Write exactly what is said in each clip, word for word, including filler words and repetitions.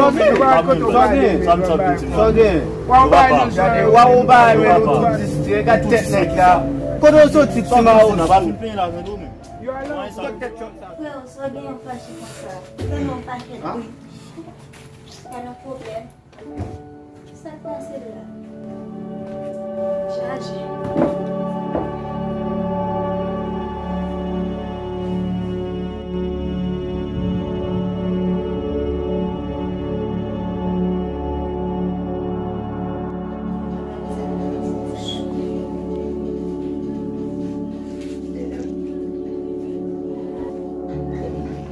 Sa w gen? Sa w gen? Sa w gen? Gade, w a ou bagay, men nou tout distrè. Gade tèt nèg la. Kote w soti, ti mawon? Freo, sa w gen yon fache konsa? Tèlman w fache, wi. Gade yon pwoblèm. Sa k pase la? Chaje.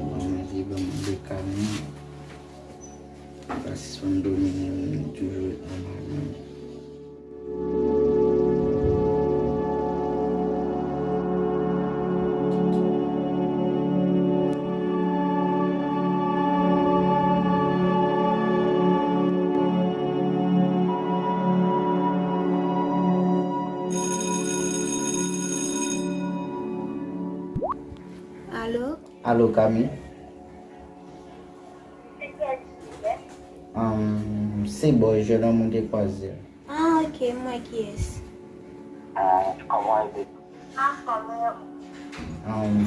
Manman li ban m de kalm. Pa sispann domine m, toujou ret nan malè m. Alo, Kami? Ahn, se bò jèn an moun te kwaze a. Ah, ok, m wè kiyès. Ah, kòman e? Ahn,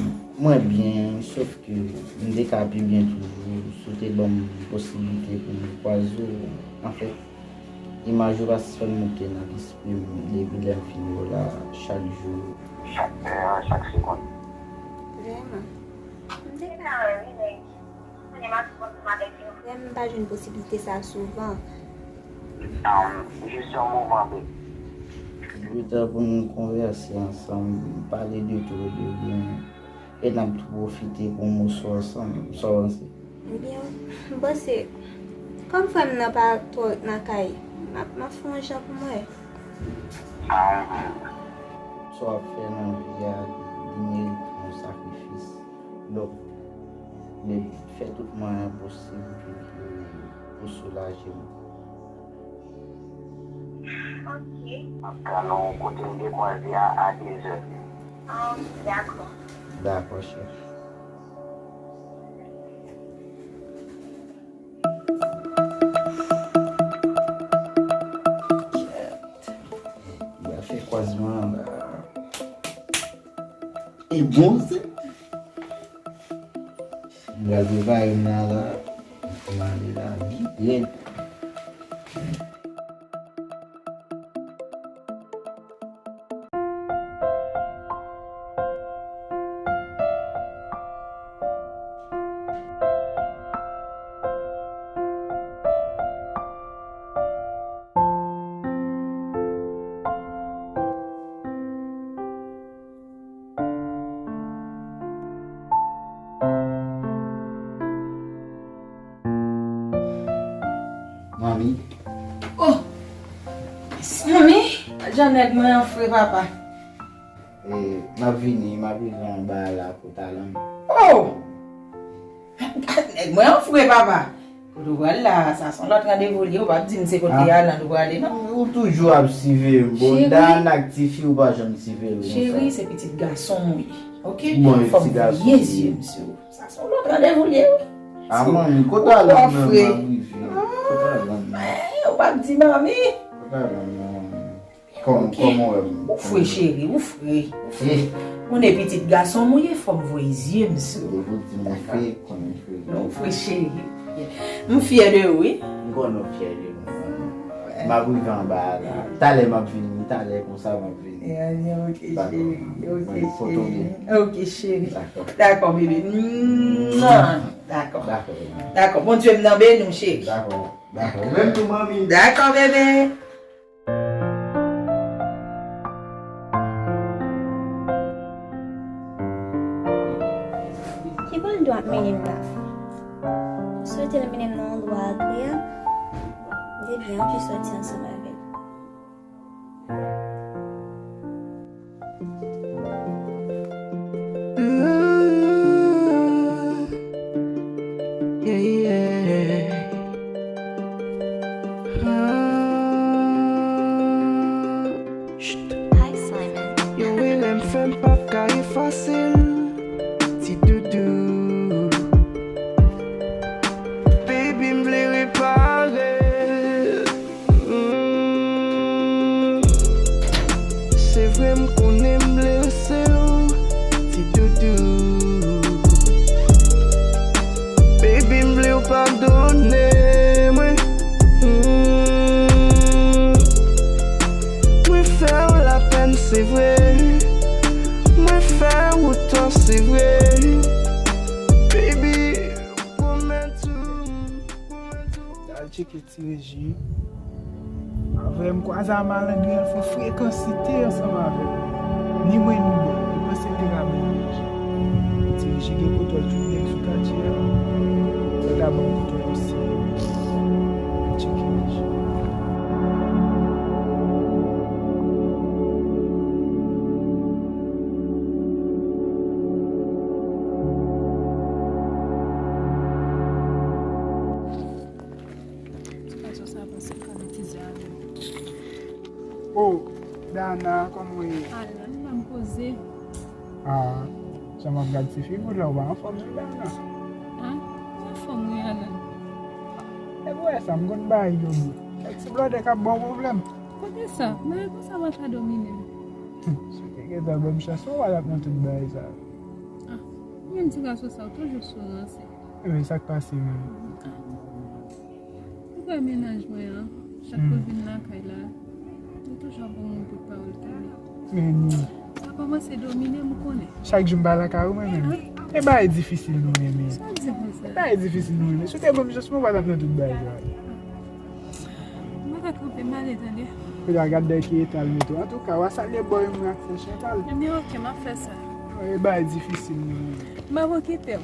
mwen byen, sòf ke m te ka pi byen toujou si w te ban m posiblite pou m kwaze w. Anfèt, imaj ou pa sispann moute nan lespri m depi lè m fin wè w la chak jou. Chak lè, chak segonn. Vrèman. M te ka wè wi, men kounye m ap sipòte m avèk yo. Vrèman, m pa jwenn posiblite sa souvan. Ahn, jis yon moman, baby. Li tan pou nou konvèse ansanm, pale de tou e de byen, e n ap tou pwofite pou yon moso ansanm, sa w panse? Ebyen, m panse, kòm frè m nan pa twò ret nan kay, m ap, m ap fè yon jan pou m wè. Ahn. Sa w ap fè nan vi a, li merite yon sakrifis. Donk, men fè tout mwayen posib pou, pou, pou soulaje m. Ok. M ap tann ou kote n te kwaze a, a dezè. Ah, dakò. Dakò, chèf. Kèt. Li pral fè kwazman an la. E bon, se. M pral prepare m nan la. M ale la, byen. Manmi. Oh! Manmi, jan nèg mwen an fre, papa. E, m ap vini, m ap rive anba a la pou talan m. Oh! Nèg mwen an fre, papa. Kote w pral la? Sa se yon lòt randevou li ye, ou p ap di m se kote Alan ou prale, non. Ou toujou ap siveye m. Bon, Dayana ak tifi, ou pa janm siveye l konsa. Cheri, se pitit gason m ou ye. Ok? Bon, fò m voye zye m sou ou. Sa se yon lòt randevou li ye, wi. A, manmi, kote Alan nan, m ap rive? Kote Alan nan? Eh, ou p ap di manmi. Kote Alan nan, manmi? Kòm, kòman w wè m? Ou fre, cheri, ou fre, ou fre. Konnen pitit gason m ou ye, fò m voye zye m sou ou. Ou di m ou fre, konnen m fre. Non, ou fre, cheri. M fyè de ou, wi. M konnen w fyè de mwen. M ap rive anba a la. Talè m ap vini, talè konsa m ap vini. Ok, cheri. Ok, cheri. Dakò, bebe. Dakò. Dakò. Bondye m nan beni w, cheri. Dakò. Dakò. Ou menm tou, manmi. Dakò, bebe. Ki bò l dwe ap mennen m la? M swete l mennen m nan yon endwa agreab. M te byen anvi sòti ansanm avè l. Yon rele m fè m p ap ka efase l. Ti doudou. Baby, m vle repare l. Mm. Se vre m konnen m blese w, ti doudou. Baby, m vle w padone mwen. Mm. Mwen fè w lapèn, se vre. Mwen fè w tò, se vre. Baby, pwomèt ou, pwomèt ou. Al tcheke Ti Reji. Avè m kwaze a malandren, l fè frekansite ansanm avè m. Ni mwen ni mwen, li panse l te ka menm Reji. Ti Reji gen kontwòl tout nèg sou katye a. Nèg la ban m kontwòl misye. Al tcheke Reji. Ti gason sa panse l ka betize avè m. Oh, Dana, kòman w ye? Alan, m la m poze. Ah, Jan m ap gad ti figi w la, ou pa anfòm menm, Dana. Ah, ou anfòm wi, Alan. E pou wè sa, m konn bagay yo, wi. Kèk ti blòdè k ap ba w pwoblèm. Kote sa? Bagay konsa pa ka domine m. Hum, si w te gentan ban m chans, ou pa t ap nan tout bagay sa. Ah, ou menm ti gason sa, ou toujou sou ranse. Ebyen, sa k pase menm? Ah. Ou wè mennaj mwen an, chak Hmm. lè l vin lakay la, li toujou ap ban mwen bout pawòl kenbe. Men, Sa kòmanse domine m, ou konnen. Chak jou m pa lakay ou, mwen menm. E bagay difisil nou renmen. Sa w di konsa? E bagay difisil nou renmen. Si w te ban m chans, mwen pa t ap nan tout bagay sa. M pa ka kanpe, m ale tande. Kounye a gad dèyè ki eta l mete w. Antouka, w a salye bòy mwen ak sè Chantal. Ebyen, oke, m ap fè sa. E bagay difisil nou renmen. M ap okipe w.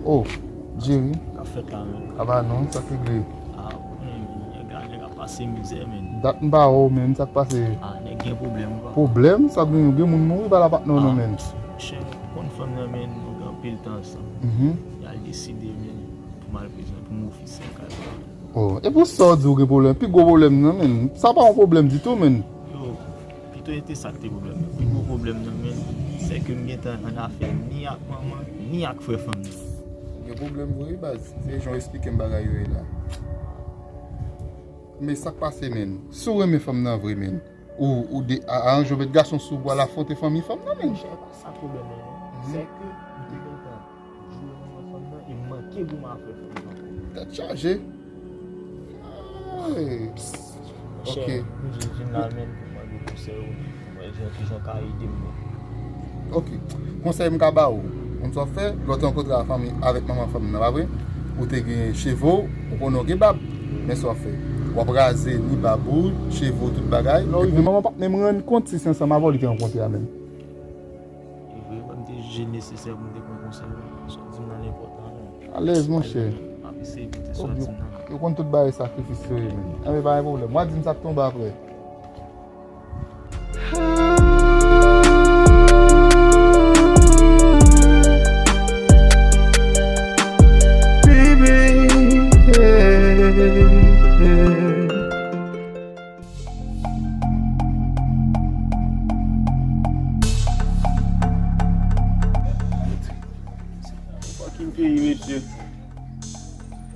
Oh, Jerry. Sa fèt la menm. Aba non, sa k regle? Ah, ou konnen, nèg la, nèg ap pase mizè, menm. Dat m pa wè w, menm, sa k pase? Ah, nèg gen pwoblèm, kwa. Pwoblèm? Sa gen, gen moun mouri pa la patnè w non, menm. Monchè, ou konn fanm nan, menm, nou gen anpil tan ansanm. Mhm. Y al deside, menm, pou m al prezan, pou m ofri Oh, e pou sa w di w gen pwoblèm? Pi gwo pwoblèm nan, menm. Sa pa yon pwoblèm ditou, menm. Yo, pito e te sa k te pwoblèm nan. Pi gwo pwoblèm nan, menm, se ke m gentan an afè ni ak manman, ni ak frè fanm nan. Gen pwoblèm vre, wi, baz. Se jan w esplike m bagay yo ye la. Men sa k pase, menm? Si w renmen fanm nan vre, menm, ou, ou de, a, aranje w met gason sou w pou al afwonte fanmi fanm nan, menm. Monchè, e pa sa pwoblèm nan, non. Mhm. Se ke m te gentan joure manman fanm nan e m manke goumen afè fanm nan. Tèt chaje. Ay. Monchè, ok. M di, vin la menm pou mande konsèy ou, pou mwen, jan, kijan w ka ede m, non. Ok. Konsèy m ka ba ou. Konn sa w fè, lè w te rankontre a fanmi avèk manman fanm nan, pa vre? Ou te gen cheve w, ou konnen w gen bab. Men sa w fè. W ap raze ni bab ou, cheve w, tout bagay. Lè w rive, manman p ap menm rann kont si se ansanm avè w li te rankontre a menm. E vre, m te jije nesesè pou m te pran konsèy ou. Sa w di m nan enpòtan, non. Alèz, monchè. M ap eseye evite sa w di m nan. Yo konn tout bagay sakrifis yo ye, menm. Anben, pa gen pwoblèm. W a di m sa k tonbe aprè. Baby, yeah, yeah. Fucking peyi, mesye.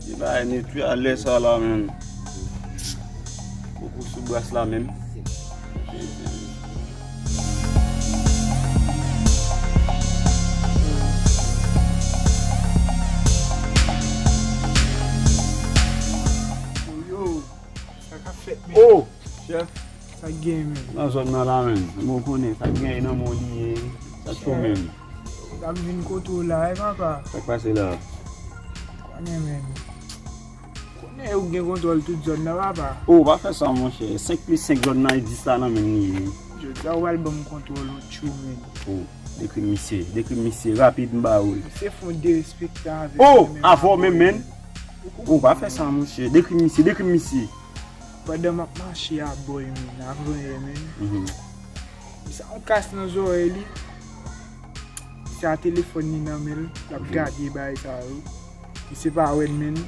Li bay netwi alè sa la, menm. Poko sou bras la, menm. Yo, yo. Sa k ap fèt, men? Oh! Chèf. Sa k gen, men? Nan zòn nan la, men. Mwen konnen sa k gen nan mwen li ye. Sa cho, men. Chèf. L ap vin kote w la, wi, papa. Sa k pase la? Konnen, men. Konnen ou gen kontwòl tout zòn nan, papa. Oh, pa fè sa, monchè. Senk plis senk zòn nan, e dis la nan men li ye. Jodi a, ou pral ban m kontwòl yon tchou, men. Oh, dekri m misye. Dekri m misye. Rapid, m ba ou l. Misye fè yon derespektan avèk mwen, men. Oh, avè w menm, men. Ou pa fè sa, monchè. Dekri m misye, dekri m misye. Pandan m ap mache a bòy, men, avan yè, men. Mhm. Misye a yon kas nan zòrèy li. Misye a telefòn li nan men l. L ap gade bagay sa yo. Misye pa wè m, men.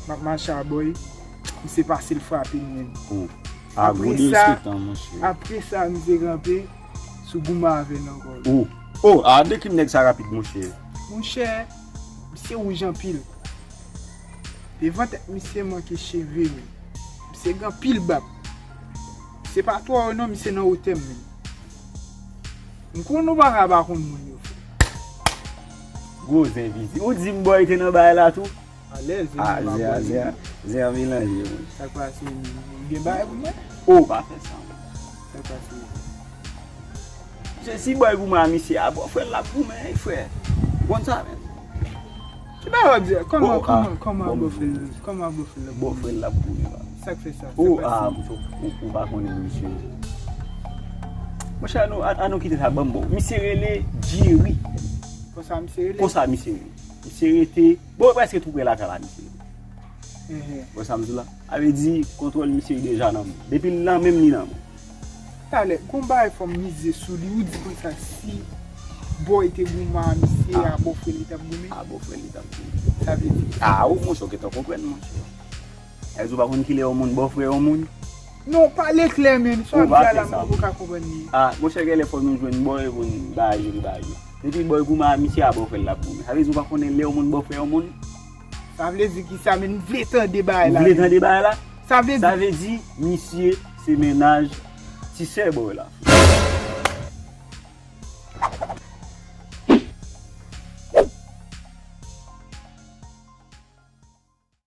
M ap mache a bòy. Misye pase l frape m, men. Oh. A gwo derespektan, monchè. Apre sa, misye kanpe sou goumen avè l ankò. Oh. Oh, a dekri m nèg sa rapid, monchè. Monchè, misye wouj anpil. Devan tèt misye manke cheve, men. Misye gen anpil bab. Misye pa twò wo non, misye nan wotè m, men. M konn ou pa ka pa konn moun yo, frè. Gwo zen vizib. Ou di m bòy te nan bagay la tou? Alèz, zen a, zen a, zen a melanje, wi. Sa k pase, ou gen bagay pou mwen? Oh, pa fè sa. Sa k pase? Se si bòy goumen a misye a, bòfrè l ap goumen, wi, frè. Ou konn sa menm? Ki bagay w ap di a? Kòman, kòman, kòman bòfrè l, kòman bòfrè l ap goumen? Bòfrè l ap goumen, pa. Sa k fè sa? Sa k pase? Ou, ou pa konnen misye. Monchè, ann nou, ann nou kite sa, ban m bon. Misye rele Jerry. Konsa misye rele. Konsa misye rele. Misye rete, bon, prèske tou prè lakay la misye rele. Ehe. Wè sa m di w la? A vle di, kontwòl misye deja nan men. Depi l nan men m, li nan men. Talè, gon bagay fò m mize sou li, ou di konsa si bòy te goumen a misye, a bòfrè li t ap goumen. A bòfrè li t ap goumen. Sa vle di. A, ou monchè, ou gentan konprann, monchè. Sa vle di ou pa konn kilè yon moun bòfrè yon moun? Non, pale klè, men. Sa Ou w pa ap di a fè la, sa. mwen poko ka konprann li. A, monchè, genlè fò nou jwenn bòy pou n bagay li, bagay li. Depi bòy goumen a misye, a bòfrè l ap goumen. Sa vle di ou pa konnen lè yon moun bòfrè yon moun? Sa vle di ki sa, men m vle tande bagay Ou la. vle tande bagay la? Sa vle Sa di. Vle di, misye se mennaj ti sè bòy la.